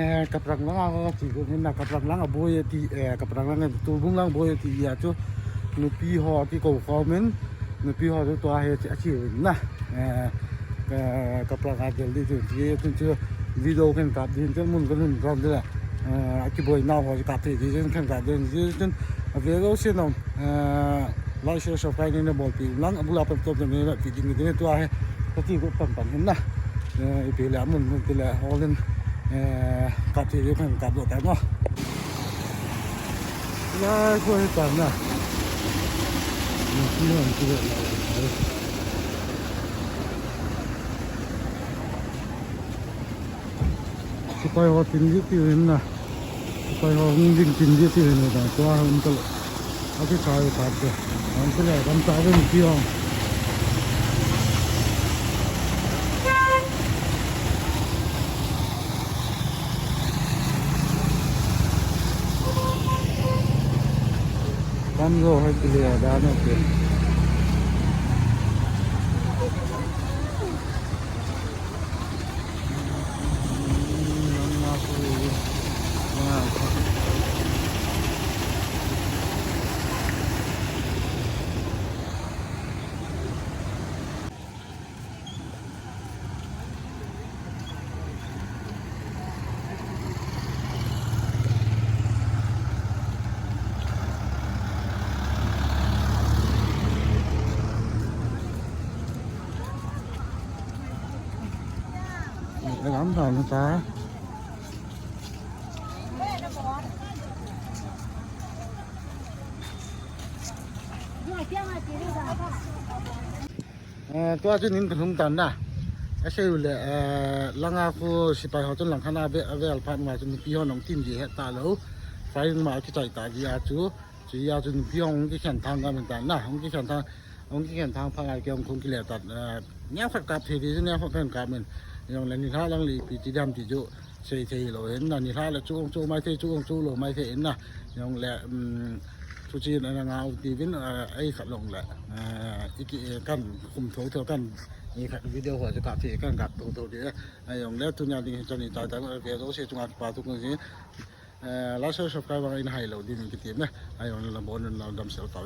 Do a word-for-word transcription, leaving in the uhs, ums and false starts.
Eh, Kaprang lang a, ti ko hin na, Kaprang lang a boi ti, eh, Kaprang lang a, Tuibung lang boi ti a chu, nupi ho ti ko comment, nupi ho chu tua hi a chi hin na. Eh, ka, Kaprang a del di chu, ti chu, chu video kan kap din, chu mun kan hun kan de la. Eh, a kiboi nau ho kap thei di, kan kap din, di chu, a ve lo se no. Eh, like, share, subscribe ni na bol pi lang, a bula pan top ni na pi ding ni tua hi, ka ti ko pan pan hin na. Eh, ipi le mun mun ti le all in, eh, kap thei di kan kap lo ta no. Lai ko hi pan na. Ni ti hon ti le. Sepai ho tin di ti hin na. Sepai ho hung ding tin di ti hin na. Tua hung tal. Aki kai ka te. Ang sila kam ta ven ti hong. Kam zo hai ti le da na te. Lam thang ta. Eh, tua chu nin ka lhung tan na. Ka sei u le, eh, langa khu sepai ho chun lang khan a ve, a vel phat ma chu nupi ho nong tin ji het ta lo. Firing ma kichai ta ji a chu. Chu ji a chu nupi ho hung kikhen thang ka min tan na. Hung kikhen thang, hung kikhen thang pha ngai ke hung khung kile tan. Eh, nia khat kap thei di, nia khat pen kap min. Jong le ni hla lang li pi ti dam ti chu. Sei thei lo hin na, ni hla le chu ong chu mai thei, chu ong chu lo mai thei hin na. Jong le, um, thu chi na nga u ti vin, eh, ei khat long le. Eh, iki, eh, kan kum tho tho kan, ni khat video ho chu kap thei kan kap tho tho di. Eh, jong le tunia ding hi chani tai tai, eh, ve zo se chunga pa tu ko si. Eh, like, share, subscribe vang in hai lo din kiti na. Ai, on la bon la dam sel ta.